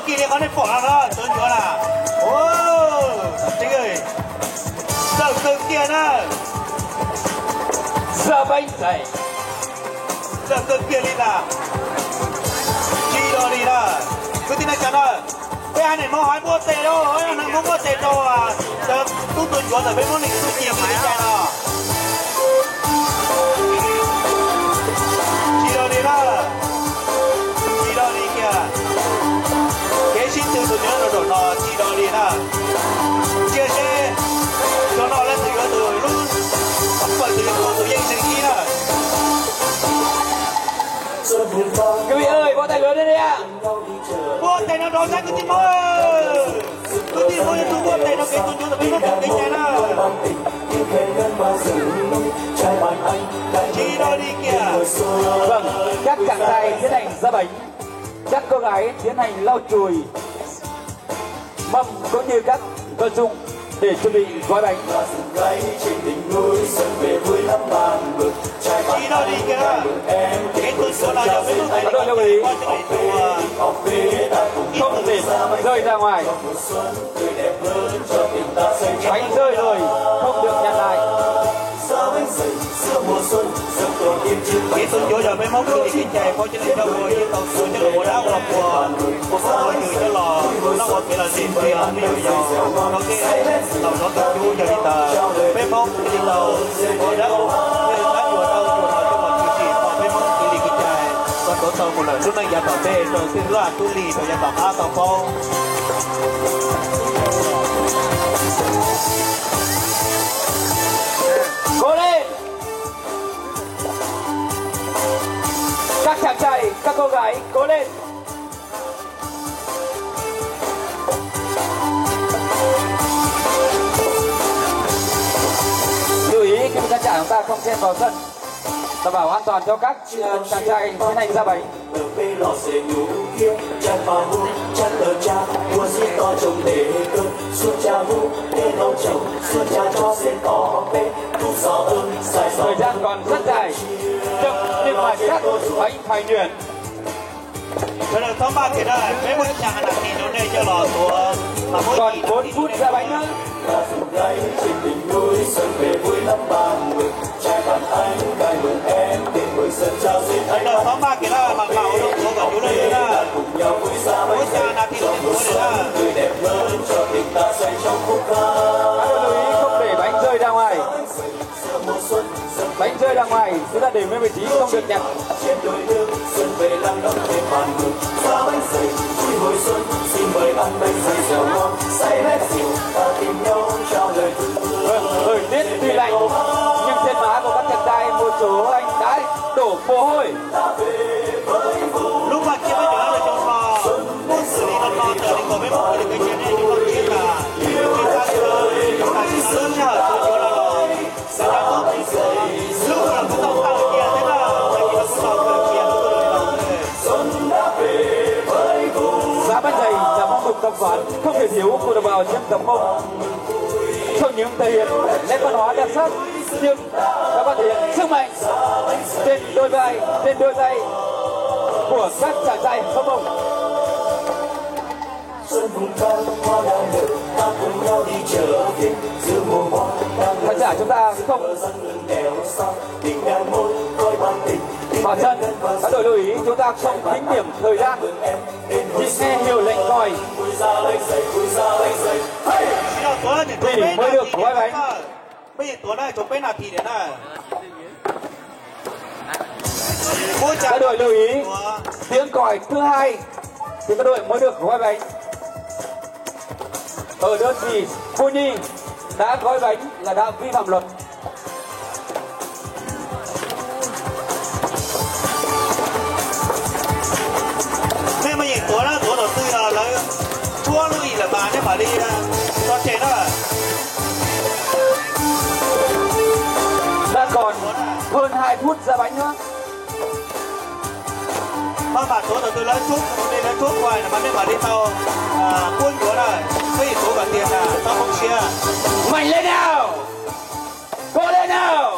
Kis li qhov nej pom no, cov ncuav na. Txawj kawg kiag na. Xab Peb Ntxhais, txawj kawg kiag li ntag. Tsis dog li na. Kwv tij neej tsa na, peb haiv neeg Hmoob haiv muab tes rau, neeg Hmoob muab tes rau cov tub tuaj ncuav ntawm peb Hmoob neej tub ci kwv tij neej tsa no. Tsis dog li na. Tsis dog li kiag. Kev sib tw tus nyob rau zaum no tsis dog li na. Ntsia seb zaum no leej twg yuav tus lub, fawm tus yuav tus yeej seem ib na. Kwv tij, muab tes rau saib kwv tij Hmoob. Kwv tij Hmoob yuav tus muab tes rau kev tuaj ncuav ntawm peb Hmoob txoj kev cai na. Tsis dog li kiag. Vâng, các chàng trai tiến hành ra bánh, các cô gái tiến hành lau chùi mâm cũng như các vật dụng để chuẩn bị gói bánh. Tsis dog li kiag. Kev tuaj ncuav no yog peb Hmoob Các đội lưu ý, không để rơi ra ngoài. Bánh rơi rồi không được nhặt lại. Kev tuaj ncuav yog peb Hmoob kwv tij neej tsa peb cov neeg nyob ua yeej tau tuaj coj los ua dab ua qhuas, ua phob ua ywg coj los noj ua kev los ntseeg txhia me nyuam yaus rau kev tau zov tus cub. Yog li ntawd peb Hmoob thiaj li tau ua dab ua qhuas, dab yuav dab ua qhuas coj los tshwm sim kom peb Hmoob kwv tij neej tsa tau tuav tau mus lawm lub neej yav tom ntej rau txhua leej txhua tus li rau yav tom qab tau paub. Cố lên! Các chàng trai, các cô gái, cố lên! Lưu ý khi mà trang trại chúng ta không chen vào sân, đảm bảo an toàn cho các, ờ, chàng trai tiến hành ra bẫy. Thời gian còn rất dài, chậm nhưng mà chắc phải phải nhuyễn. Sawv daws txhob maj kiag na, peb muaj ib xya nas this rau nej coj los tuav. Còn bốn phút ra bánh nữa. Sawv daws txhob maj kiag na, mam mam ua rau tuav kom cuag leej twg na. Muaj ib xya nas this rau nej tuav na. Các đội lưu ý không để bánh rơi ra ngoài. Bánh rơi ra ngoài, chúng ta để nguyên vị trí không được nhặt. Vâng, thời tiết tuy lạnh nhưng trên má của các chàng trai một số anh đã đổ mồ hôi. Lub vaj kiab peb cov hlob cov yau no, muaj xws li no no tawm li kom peb Hmoob kwv tij neej tsa nej lub vaj kiab tas, tsis tas li no, tam sim no lub sij hawm tuav ncuav no los xav tau lub, lub los kuj tau tawm cia thiab na, tam sim no kuj tau tawm cia lub tuaj li no. Xã Bến Dày là một vùng đồng quán không thể thiếu của đồng bào dân tộc Mông. Không những thể hiện nét văn hóa đặc sắc, nhưng nó còn thể hiện sức mạnh trên đôi vai, trên đôi tay của các chàng trai Hmông. Khán giả chúng ta không vào sân, các đội lưu ý chúng ta không tính điểm thời gian, chỉ nghe hiệu lệnh còi thì mới được gói bánh. Các đội lưu ý, tiếng còi thứ hai thì các đội mới được gói bánh. Ở đơn vị Phu Nhi đã gói bánh là đã vi phạm luật. Nej maj yeem tuav na, tuav thaum twg lawv tshuab lub ib lawm mas nej mam li tso tseg na. Đã còn hơn hai phút ra bánh nữa. Maj mam tuav thaum twg lawv tshuab, lawv tshuab quaj mas nej mam li tau quab ncuav na. Maj yeem tuav kom tiag na, txhob poob siab. Mạnh lên nào! Cố lên nào!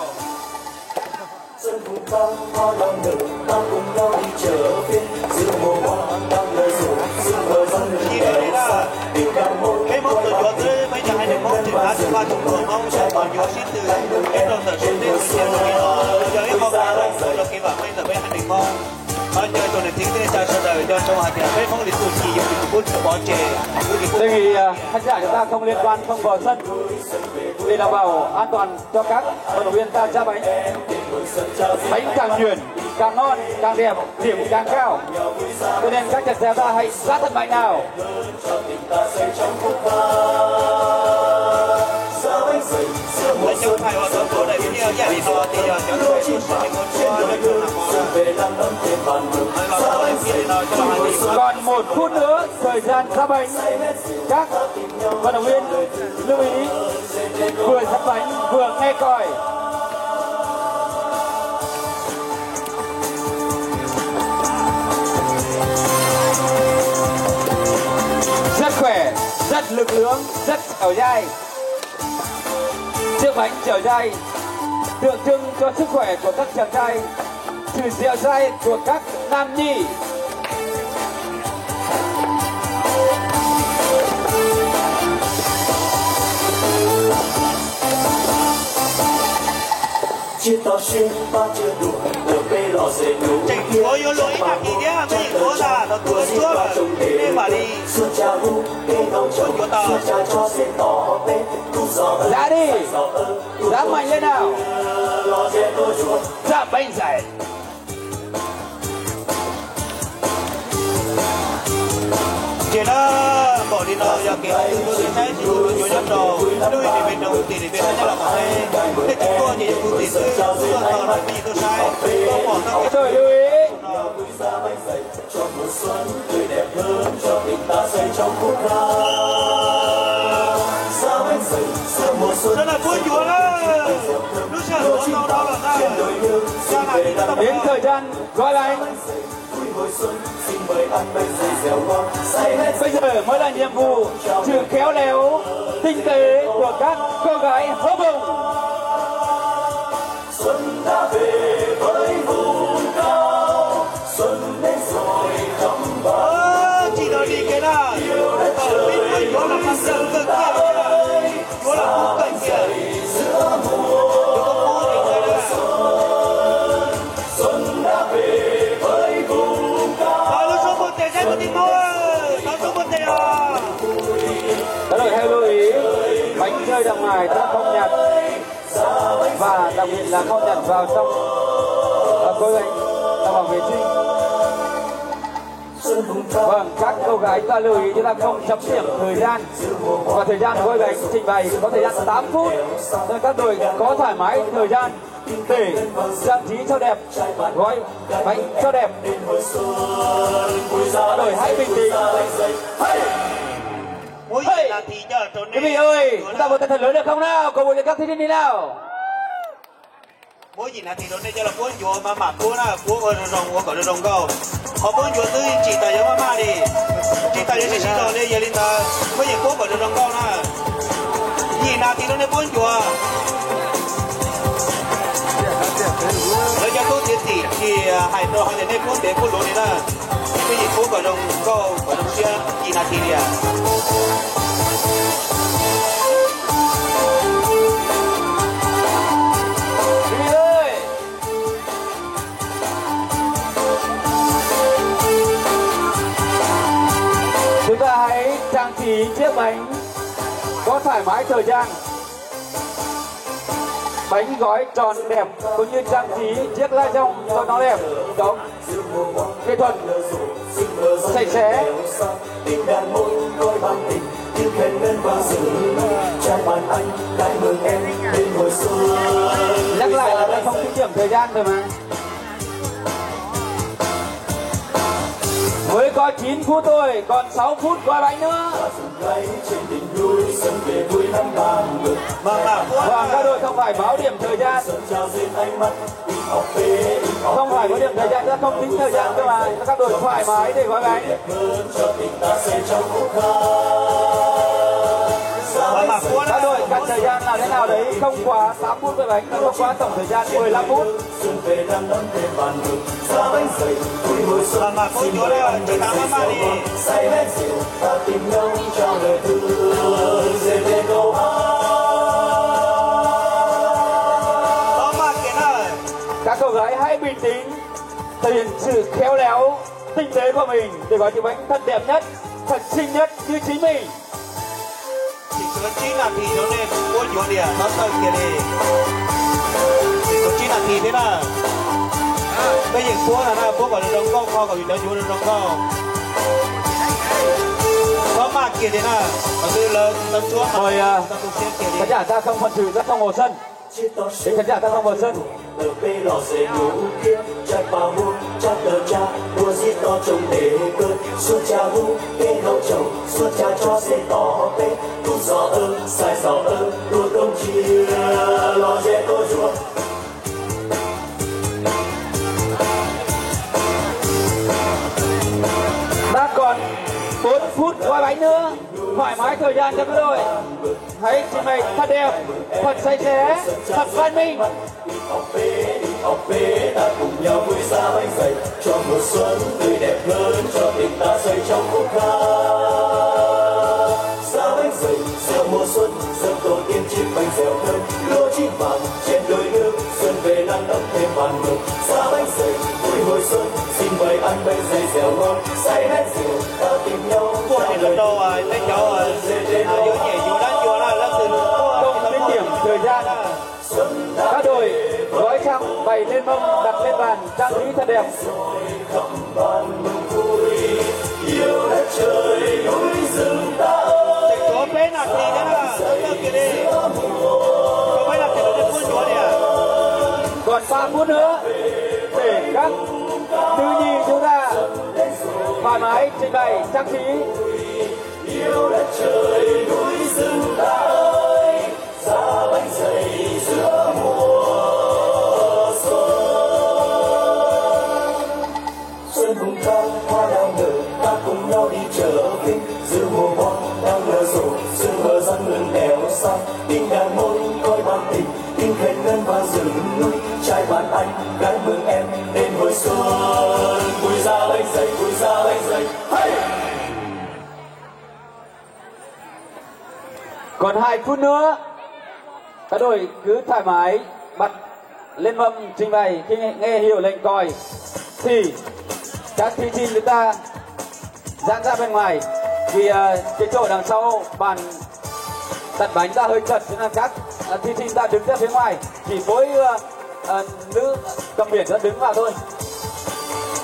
Peb Hmoob txhua yuav xwb, peb cov haiv neeg Hmoob tseem hab tsis paj tsis tuag Hmoob, tseem yuav sib tw ib rau ntawm sab teb chaws no, yog ib qho kev lom zem rau kev vam meej ntawm peb haiv neeg Hmoob. Thov caw tsoom niam txiv kwv tij neej tsa sawv daws nco ntsoov hais tias peb Hmoob li txuj ci yog li tus pub tsis pov tseg, li tus pub Đề nghị, à, khán giả chúng ta không liên quan, không vào sân. Để đảm bảo an toàn cho các vận động viên ta giã bánh. Bánh càng nhuyễn, càng ngon, càng đẹp, điểm càng cao. Cho nên các chàng trai ta hãy giã thật mạnh nào. Còn một phút nữa thời gian giã bánh. Các vận động viên lưu ý, vừa giã bánh vừa nghe còi. Rất khỏe, rất lực lưỡng, rất dẻo dai. Chiếc bánh dẻo dai tượng trưng cho sức khỏe của các chàng trai, sự dẻo dai của các nam nhi. Tseem tshuav yuav luag ib nas this thiab, mej yeej tuav tas, nej mam li. Dale, dale, dale. Ces na, npaum li no yog kev ua tib neeg saib tsis tshua yuav nyob rau lub ib nim me nroog tim nim me nyob los kom tej tsis tuaj ces yog kuv tim xwb, tuaj tau lawm peb yeej tuaj saib, tuaj pom tau. Sawv daws puab ncuav na, lub sij hawm tuav tau no lawm na. Đến thời gian gói bánh. Bây giờ mới là nhiệm vụ sự khéo léo, tinh tế của các cô gái hớp hồng. Tsis tau li kev na, peb puab ncuav los qas ntxawg kawg kiag li na, ncuav los kub kawg kiag. Thov lub suab npuaj tes saib kuv tij Hmoob, thov lub suab npuaj tes os. Các đội hãy lưu ý, bánh rơi ra ngoài sẽ không nhặt. Và đặc biệt là không nhặt vào trong, ờ, khối bánh ra ngoài vệ sinh. Vâng, các cô gái ta lưu ý chúng ta không chấm điểm thời gian. Và thời gian gói bánh trình bày có thời gian tám phút. Nên các đội có thoải mái thời gian để trang trí cho đẹp, gói bánh cho đẹp. Các đội hãy bình tĩnh. Muab yim nas this coj rau nej. Quý vị ơi, chúng ta một tràng thật lớn được không nào? Cổ vũ cho các thí sinh đi nào. Muab yim nas this rau nej coj los puab ncuav maj mam puab na, puab ua zoo zoo, ua kom zoo zoo nkauj. Qhov puab ncuav twb tsis tas yuav maj maj li, tsis tas yuav sib sib zog li, yog li ntawd muab yeej puab kom zoo zoo nkauj na. Yim nas this rau nej puab ncuav. Lawv cov tub txiav txim tsis hais rau hais tias nej puab ntev puab luv li na. Twb yim puab kom zoo nkauj kom zoo siab yim nas this li as. Chúng ta hãy trang trí chiếc bánh có thoải mái thời gian. Bánh gói tròn đẹp cũng như trang trí chiếc lá dong cho nó đẹp, đóng nghệ thuật sạch sẽ. Nhắc lại là ta không tính điểm thời gian rồi mà. Mới có chín phút thôi, còn sáu phút gói bánh nữa. Vâng, các đội không phải báo điểm thời gian. Không phải có điểm thời gian, ta không tính thời gian cơ mà. Các đội thoải mái để gói bánh. Các đội Cái thời gian làm thế nào đấy, không quá tám phút với bánh, không quá tổng thời gian mười lăm phút. Mas mas kuv yuav na, tsis tas maj maj li. Tau maj kiag na. Các cô gái hãy bình tĩnh, thể hiện sự khéo léo, tinh tế của mình để gói chiếc bánh thật đẹp nhất, thật xinh nhất như chính mình. Tsis tshua tsib nas this no nej puab yuav tiag, txhob txhawj kiag li. Tsis tshua tsib nas this thiab na. Peb yeej puab no na, puab kom zoo zoo nkauj, kho kom yus cov yuav zoo zoo nkauj. Txhob maj kiag li na, qhov twg lawv tsis tau tsuab mas tau tu siab kiag li. Khán giả ta không phần thưởng, rất không mùa xuân. Khán giả ta không mùa xuân. Bác còn bốn phút gói bánh nữa. Thoải mái thời gian cho các đội. Hãy trình bày thật đẹp, thật sạch sẽ, thật văn minh. Kuaj li rau tej cov yuav nyiam yuav dab yuav na, leej twg kuaj. Không tính điểm thời gian. Các đội gói tặng bảy lên mâm đặt lên bàn trang trí thật đẹp. Tseem tshuav peb nas this thiab na, txhob txhawj kiag li. Tshuav peb nas this lawv twb puab yuav li. Còn ba phút nữa để các thứ nhì chúng ta thoải mái trình bày trang trí. Còn hai phút nữa, các đội cứ thoải mái bật lên mâm trình bày, khi nghe, nghe hiệu lệnh còi thì các thí sinh chúng ta giãn ra bên ngoài, vì ờ, cái chỗ đằng sau bàn đặt bánh ra hơi chật, cho nên các ờ, thí sinh ta đứng ra phía ngoài, chỉ mỗi ờ, Ờ, nữ cầm biển ta đứng vào thôi.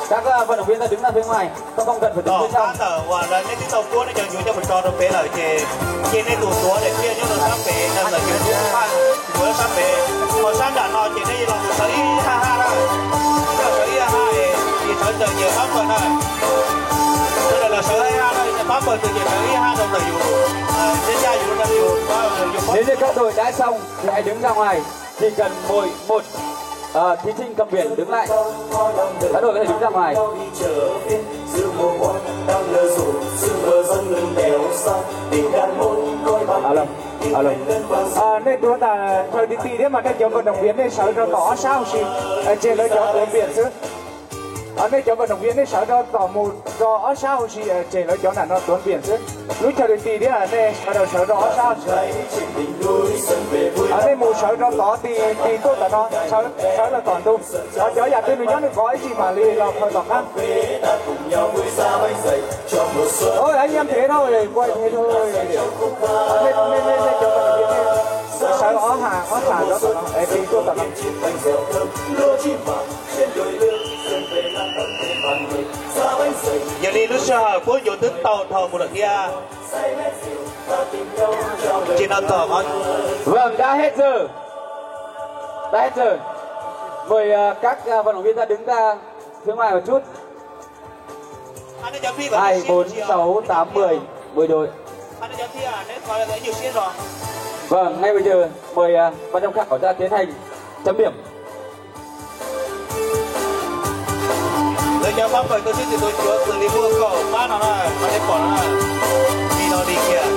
Các ờ, vận động viên ta đứng ra phía ngoài, không không cần phải đứng phía trong. Tab tom uas lawv nej twb tau puab nej cov yuav coj mus tso rau pem lawm ces, ces nej tus tuav daim tiaj nyob rau sab pem, lawv yuav tuav paj yuav sab pem, ho sab nram no ces nej los sawv ib haj haj na, sawv ib haj haj es sawv ntawm ces pab pawg na, sawv ntawm los sawv ib haj na, pab pawg tus ces sawv ib haj rau ntawm yus, zeb yaj yus, yus, yus. Nếu như các đội đã xong thì hãy đứng ra ngoài. Chỉ cần mỗi một ờ, thí sinh cầm biển đứng lại, các đội có thể đứng ra ngoài. Alo, alo. Ờ, nej tuav tas raws ti ti thiab mas nej cov vận động viên nej sawv rau tom ob sab huv si, ờ, tseg lawv cov tuav npiam xwb. Ờ, nej cov vận động viên nej sawv rau tom mus rau ob sab huv si, ờ, tseg lawv cov nram no tuav npiam xwb. Lub chaw ti ti thiab nej sawv daws sawv rau ob sab huv si. Ờ, nej mus sawv rau tod ti ti tuaj tom no, sawv, sawv los tom ntug. Ho cov yam twg nws nyob nws kov ib tsig mam li los khaws tom qab. Ôi, anh em thế thôi, quay thế thôi. Ờ, nej, nej, nej, nej cov vận động viên nej sawv ob ha, ob ha rau tom no, es ti tuaj tom no. Yog li lub sij hawm puab yuav twb tau dhau mus lawm thiab. Tsis no tom. Vâng, đã hết giờ. Đã hết giờ. Mời ờ, các ờ, vận động viên ta đứng ra phía ngoài một chút. Hai, bốn, sáu, tám, mười, mười đội. Vâng, ngay bây giờ mời à, ban giám khảo ta tiến hành chấm điểm. Lawv cov pab pawg tuaj sib tw tuav cuav xws li muaj kaum pab no na, qhov nej pom no na, li no li kiag.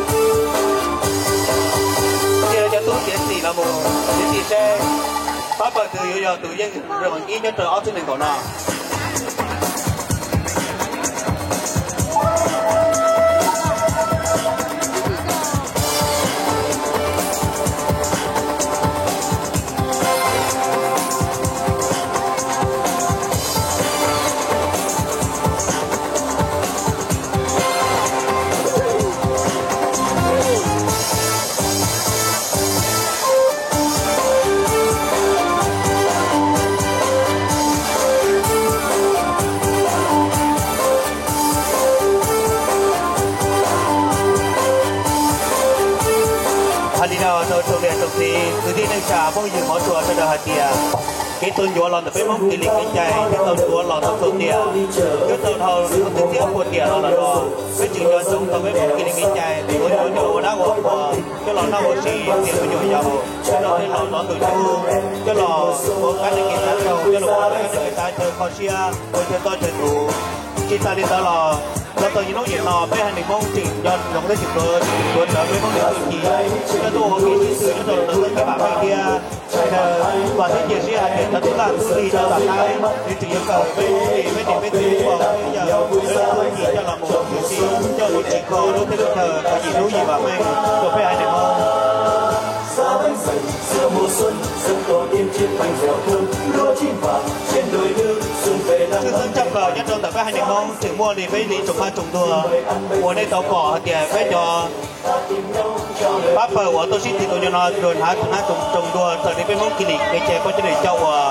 Mus tiv tim seb pab pawg twg yuav yog tus yeej ib nyob rau ob txhiab nees nkaum no. Hais li no rau tsoom niam tsoom txiv kwv tij neej tsa phooj ywg hmov tshua sawv daws hais tias kev tuaj ncuav los ntawm peb Hmoob kev li kev cai thiab tau ncuav los tau txhua tiam, twb tau dhau txhiab pua tiam los lawm los peb tseem nco ntsoov tau peb Hmoob kev li kev cai, tuaj ncuav coj los ua dab ua qhua, coj los noj ua si, tiam ua nyuam yaus, coj los tej laus tov tus cub, coj los ua kab neeg kev tav rau, coj los ua kab neeg kev tav chaw kho siab, ua chaw toj chaw tus. Tsis tas li ntawd los, los txog niaj hnub nim no peb haiv neeg Hmoob tseem nco ntsoov thiab tseem tuav, tseem tuav rawv peb Hmoob niam txiv, coj tuaj ua kev sib xws nyob rau lawv txoj kev vam meej thiab. Vam thiab cia siab hais tias cov tub laj tub lig rau tom qab nws tseem yuav kawm peb Hmoob li peb niam peb txiv ua, yog lawv txoj kev coj los mus tshwm sim coj mus tsim kho lub teb lub chaw rau yim hnub yim vam meej rau peb haiv neeg Hmoob. Tshwj xeeb tshaj plaws nyob rau ntawm peb haiv neeg Hmoob tseem muaj li peb li tsoom pab tsoom tuag uas nej tau pom hais tias peb cov pab pawg uas tuaj sib tw tus nyob no luag hnav hnab tsoom tsoom tuag raws li peb Hmoob kiv li kev cai pab cov niam coj ua.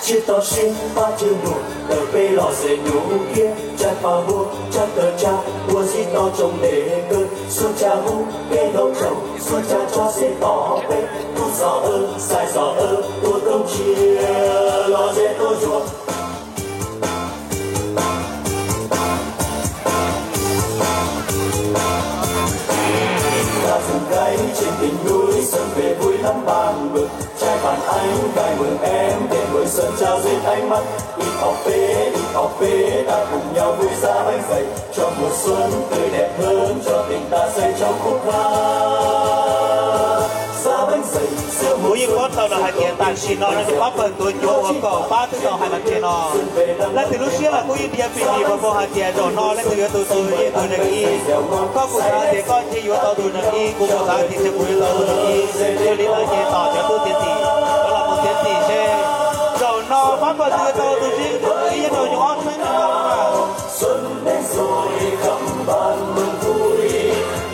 Tsib toj siab pab tswj ntuag tawm peb los xes nyuj kiab, tsab paj huab tsab kaw tsab ua xib toj tsoo ntes kawg, xuab tsab hub peb hlau tsaug, xuab tsab tsob xeb tom peb, tub xov awb xais xov awb ua roob tshiab los ze tuaj zuag. Ta txum kaij tseem tim ntuj ib xeem pem pui lam npam npawm, tsaib pam aib nkaij npawm em pem npawm xeem tsa zeb aib mab, ib ob peb ib ob peb ta pum nyau pui xa beeb xais, tso mùa xuân tươi đẹp hơn cho tình ta say trong khúc hát. Xa beeb xais xưa mùa xuân. Kuv yeej paub tau lawm hais tias tam sim no no ces pab pawg tuav ncuav ua kaum pab twb tau hais los tiag no. Leej twg lub siab los kuj yeej dhia pim dim npaum hais tias zaum no leej twg yuav tus tus yeej tus neeg ib. Koj kuj xav tias koj ntshe yuav tau tus neeg ib, kuv kuj xav tias ntshe kuv yuav tau tus neeg ib. Yog li ntawd ces tos cov tub txiav txim, cov los mus txiav txim seb zaum no pab pawg twg yuav tau tus ib nyob rau nyuag ob txhiab nees nkaum no. Xuân đến rồi khắp bản mừng vui,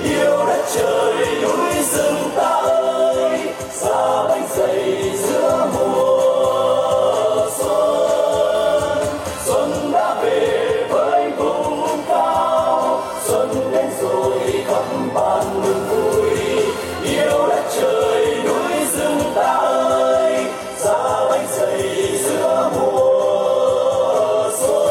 yêu đất trời núi rừng ta ơi, xa bánh dày giữa mùa xuân. Xuân đã về với vùng cao, xuân đến rồi khắp bản mừng vui, yêu đất trời núi rừng ta ơi, xa bánh dày giữa mùa xuân.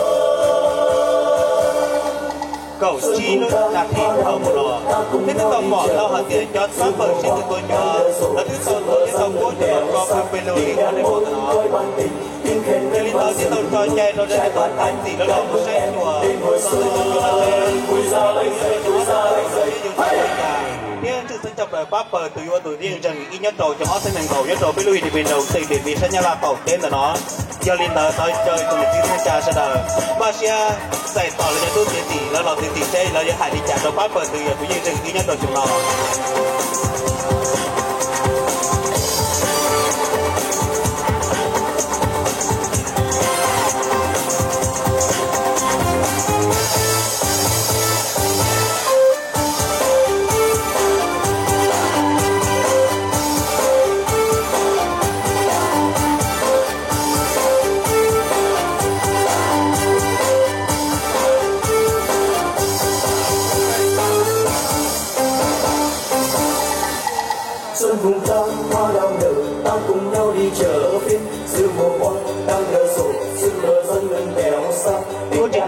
Kaum tsib lub nas this dhau mus los, peb twb tau pom tau hais tias cov pab pawg sib tw tuav ncuav, lawv twb tau tuav ncuav tau kuab coj los tso pawg pes lug li qhov nej pom ntawm no. Yog li ntawd thiaj tau tso cai rau cov tub txiav txim lawv los mus saib xyuas, thiab tshwj xeeb tshaj plaws pab pawg tus yuav ua tus yeej ntseeg ib nyob rau xyoo ob txhiab nees nkaum nyob rau peb lub Ri Pis Nroos tej tiam vim sab Nyab Laj qaum teb ntawm no. Yog li ntawd thov caw tus niam txiv neej tsa sawv daws npaj siab txais tos lawv cov tub txiav txim lawv los txiav txim seb lawv yuav hais li cas rau pab pawg tus yog tus yeej ntseeg ib nyob rau xyoo no.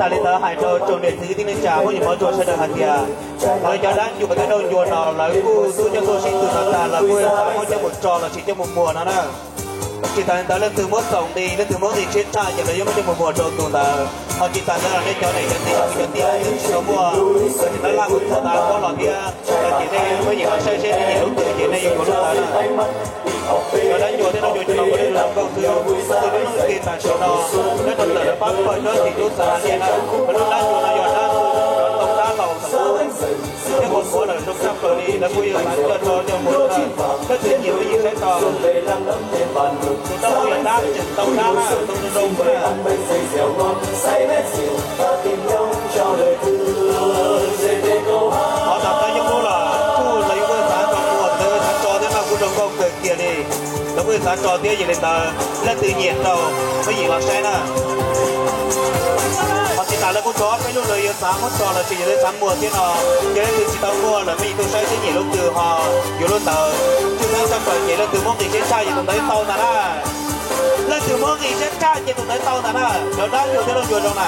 Tas li ntawd hais rau tsoom niam txiv kwv tij neej tsa phooj ywg mov tsuas sawv daws hais tias lawv cov dab ncua thiab nraug ncua no lawv kuj twb coj tuaj sib tw no tas lawv kuj xav muab coj mus tso los sis coj mus muag no na. Tsis tas li ntawd leej twg muab txaus nqi, leej twg muab nqi siab tshaj ces lawv yuav muab coj mus muag rau tus ntawd. Ho tsis tas ntawd los nej cov niam cov txiv cov tij tsis tau muaj, tsis tau laj mus txog tas pob los thiab, ces nej muab nyiam los saib seb nej nyiam lub twg ces nej yuav yuav lub ntawd na. Cov dab ncua thiab nraug ncua cov no ua lub zoo nkauj xwb, tus lub ntiaj teb tam sim no nyob rau ntawm lawv pab pawg nyob tim lub xav hais tias na, lub dab ncua no yog dab ntoo dab laus thaum ub thiab qhov qhuav lawm zoo tshaj plaws li, lawv kuj yuav xav coj tso coj mus na. Leej twg nyiam peb yeej saib tau. Tus dab ntoo yog dab tseem ntoo dab na, ntoo zoo zoo na. Qhov tas tau nyob hnub los kuj lawv yuav kuj xav tso mus, lawv xav tso thiab no kuj zoo nkauj kawg kiag li. Lawv kuj xav tso thiab, yog li ntawd leej twg nyiam rau peb yeej los saib na. Ho tsis tas lawv kuj tso peb lub lawv yuav xav muab tso los sis yog lawv xav muag thiab no, yog leej twg tsis tau muag lawm peb yeej tuaj saib thiab nyiam lub twg ho yuav lub ntawd. Tshwj xeeb tshaj plaws ces leej twg muab nqi siab tshaj ces tus ntawd tau ntag na. Leej twg muab nqi siab tshaj ces tus ntawd tau ntag na, cov dab ncua thiab nraug ncua zoo na.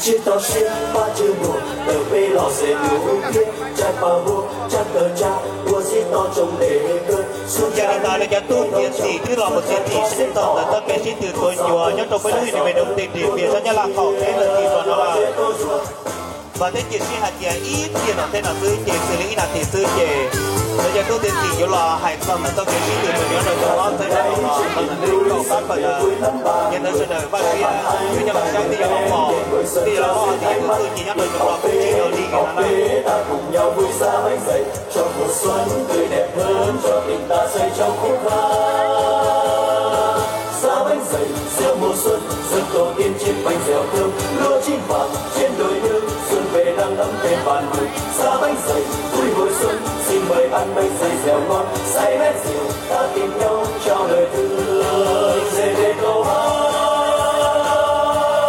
Tsis tau siab pab tswv muag tawm peb los xes mus thiab tsaib pab huab tsab taw tsab ua sib tau tsoom dej kawg. Yog li ntawd lawv cov tub txiav txim twb los mus txiav txim sib txog ntawm txoj kev sib tw tuav ncua nyob rau peb lub ib me doo tej ris pias sab Nyab Laj qaum teb ntawd tim no no. Vam thiab cia siab hais tias ib pliag tom ntej no xwb ces xws li ib nas this xwb ces lawv cov tub txiav txim yuav los hais txog ntawm txoj kev sib tw tuav ncua rau cov hlob txawb dab no los txog ntawm lub kaum pab pawg ntawd. Yog ntawd sawv daws Vaj Tswv yuav coj los saib thiab yuav los pom, thiab yuav los pom hais tias yus tus txuj ci nyob rau cov no kuj tsis yog li no na.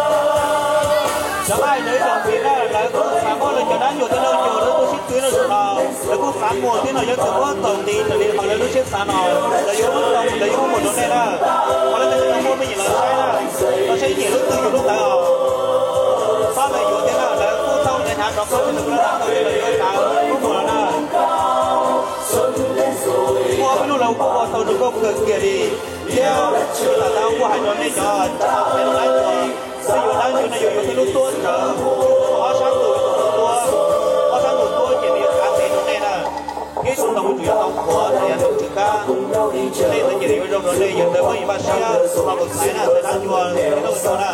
Cov laij ntawd ib zaug ntxiv na, lawv kuj xav muab lawv cov dab ncua thiab nraug ncua lawv tuaj sib tw nyob rau no, lawv kuj xav muag thiab no, yog leej twg muab txaus nqi raws li qhov lawv lub siab xav no, lawv yuav muab tau, lawv yuav muab muag rau nej na. Qhov leej twg tsis tau muaj peb nyiam los saib na, los saib nyiam lub twg yuav lub ntawd os. Pab lawv yuav thiab na, lawv kuj tau hnyav hnyav rov qab lawv kuj laj tau lawv yuav xav muab muag los na. Muaj peb lub lawv kuj ua tau zoo nkauj kawg kiag li. Thiab tsis tas ntawd kuj hais rau nej cov tsis tau saib los dab ncua, peb yuav dab ncua no yuav yuav tej lub tuab ntawd, ob sab ntuj yuav tau tuab, ob sab ntuj tuab ces nws yuav kav ntev rau nej na. Thiab ib tug ntoo kuj yuav tau qhuav, yog tus tswv kab, tej ntawd ces nws yuav zoo rau nej, yog ntawd peb yeej npaj siab los mus xaiv na, xaiv dab ncua, xaiv dab ncua na.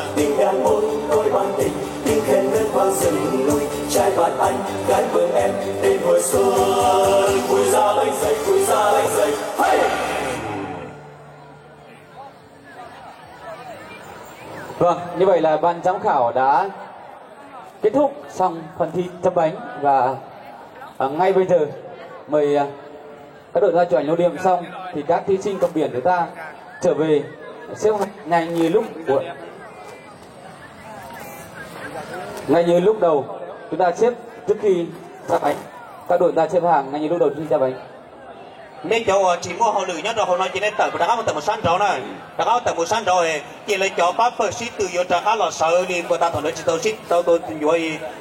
Vâng, như vậy là ban giám khảo đã kết thúc xong phần thi chấm bánh và, à, ngay bây giờ mời, à, các đội ra chụp ảnh lưu niệm xong thì các thí sinh cộng điểm chúng ta trở về xếp hàng ngay như lúc của, ngay như lúc đầu chúng ta xếp trước khi ra bánh. Các đội ta xếp hàng ngay như lúc đầu trước khi ra bánh. Nej cov uas tsis muaj hauj lwm nyob rau hauv no ces nej tawm rov qab mus tawm mus sab nraud na, rov qab tawm mus sab nraud, ces lawv cov pab pawg sib tw yuav rov qab los sawv li npua tas thaum lawv tsis tau sib tau tua ncua,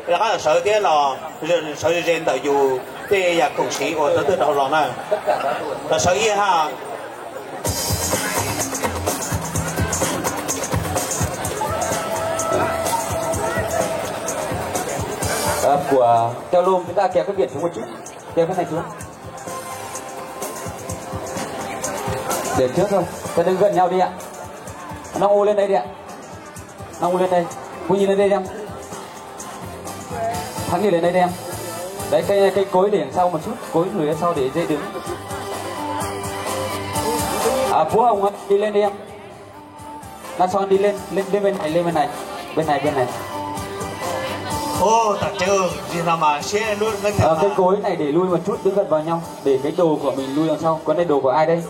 rov qab los sawv thiab los sawv ze ze ntawm yus tej yam khoom siv uas tau twg rau hauv los na. Los sawv ib ha. Ờ, của Keo Lôm chúng ta kéo cái biển xuống một chút. Kéo cái này xuống. Để trước thôi. Ta đứng gần nhau đi ạ. Nông U lên đây đi ạ. Nông U lên đây. Cô nhìn lên đây đi em. Thắng nhìn lên đây đi em. Đấy, cây này, cây cối để đằng sau một chút. Cối lùi ra sau để dễ đứng. À, Phú Hồng ơi, đi lên đi em. Nason đi lên, lên, lên bên này, lên bên này. Bên này, bên này. Ôi, tao trêu, gì mà mà sẽ lút mấy thằng. Ờ, cái cối này để lui một chút, đứng gần vào nhau, để cái đồ của mình lui đằng sau. Còn đây đồ của ai đây?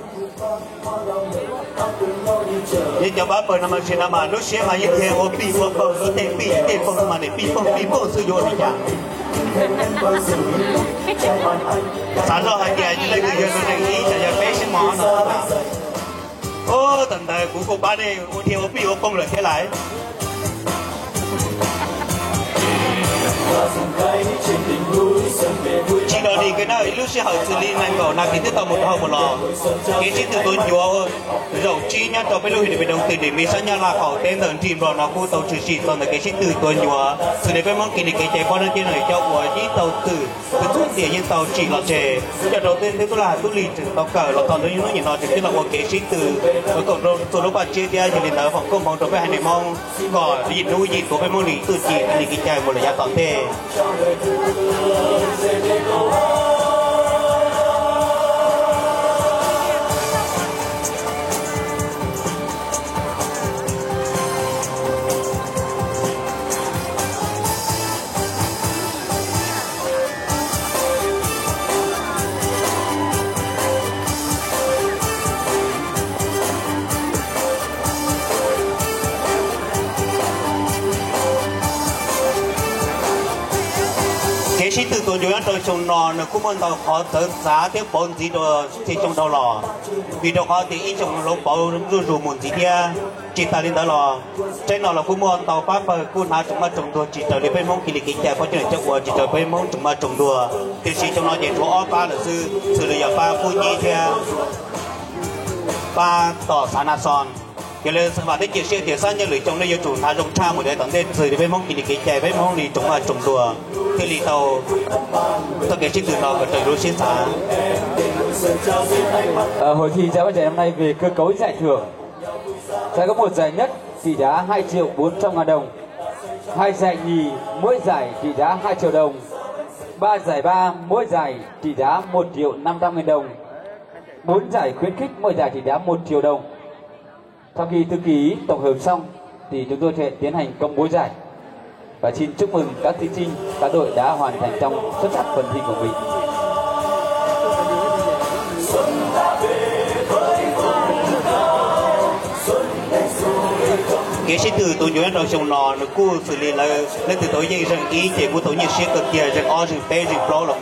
Yeej cov pab pawg no mas tsis no mas lub siab mas yeej ua pij ua pawg, ib tej pij ib tej pawg mas niam pij pawg pij pawg xwb yuav li cas. Xav zoj hais tias leej twg yog tus neeg ib, yog peb sib mos no. Kuv kuj pab nej ua dhia ua plig ua poog lawm thiab lais. Tsis dog dig kiag na, ib lub sij hawm xws li nees nkaum nas this twb tau mus rau hauv mus los. Kev sib tw tuav ncuav zaum tsib nyob rau peb lub him dam me doog twm dim me sab Nyab Laj qaum teb ntawm nrig nplog no kuj tau tshwm sim txog ntawm kev sib tw tuav ncuav xws li peb Hmoob Kiv Lis kev cai poj nab ceb nees coj uas ib tau twm, twb txhub tias yeej tau tsim los tseg coj rau tej tub laj tub lig tseem tau kawm los txog ntua hnub nim no tseem tib los ua kev sib tw, koom rau txhua lub paj tsiab thiab. Yog li ntawd foom koob hmoov rau peb haiv neeg Hmoob kom yim hnub yim tuav peb Hmoob li txuj ci li kev cai mus lawm yav tom ntej. Kev sib tw tuav ncuav nyob rau xyoo no nws kuj muaj ntau qhov txawv txav thiab pauv ntxiv rau txhia xyoo dhau los, vim rau qhov tias ib xyoo hloov pauv zuj zus mus ntxiv thiab. Tsis tas li ntawd los, tsaib no los kuj muaj ntau pab pawg kuj hnav tsoom maj tsoom ntuag tsis raws li peb Hmoob Kiv Lis kev cai poj tsiab nees coj uas tsis raws peb Hmoob tsoom maj tsoom ntuag, tiam sis xyoo no ces tshuav ob pab lawm xwb, xws li yog pab Pub Nyib thiab pab Tom Xav Na Xos. Yog li vam thiab cia siab tias xab nyob lwm xyoo nej yuav tsum hnav zoo tshaj mus yav tom ntej txhia li peb Hmoob Kiv Lis kev cai peb Hmoob li tsoom maj tsoom ntuag thiaj li tau txoj kev sib tw no kom raws lub siab xav. Hội thi trao giải năm nay về cơ cấu giải thưởng sẽ có một giải nhất trị giá hai triệu bốn trăm ngàn đồng, hai giải nhì mỗi giải trị giá hai triệu đồng, ba giải ba mỗi giải trị giá một triệu năm trăm nghìn đồng, bốn giải khuyến khích mỗi giải trị giá một triệu đồng. Sau khi thư ký tổng hợp xong thì chúng tôi sẽ tiến hành công bố giải. Và xin chúc mừng các thí sinh, các đội đã hoàn thành trong xuất sắc phần thi của mình. Kev sib tw tuav ncuav nyob rau xyoo no nws kuj xws li lawv leej twg tau yeej zeeg ib ces kuj tau nyiaj siab kawg kiag, zeeg ob zeeg peb zeeg plaub los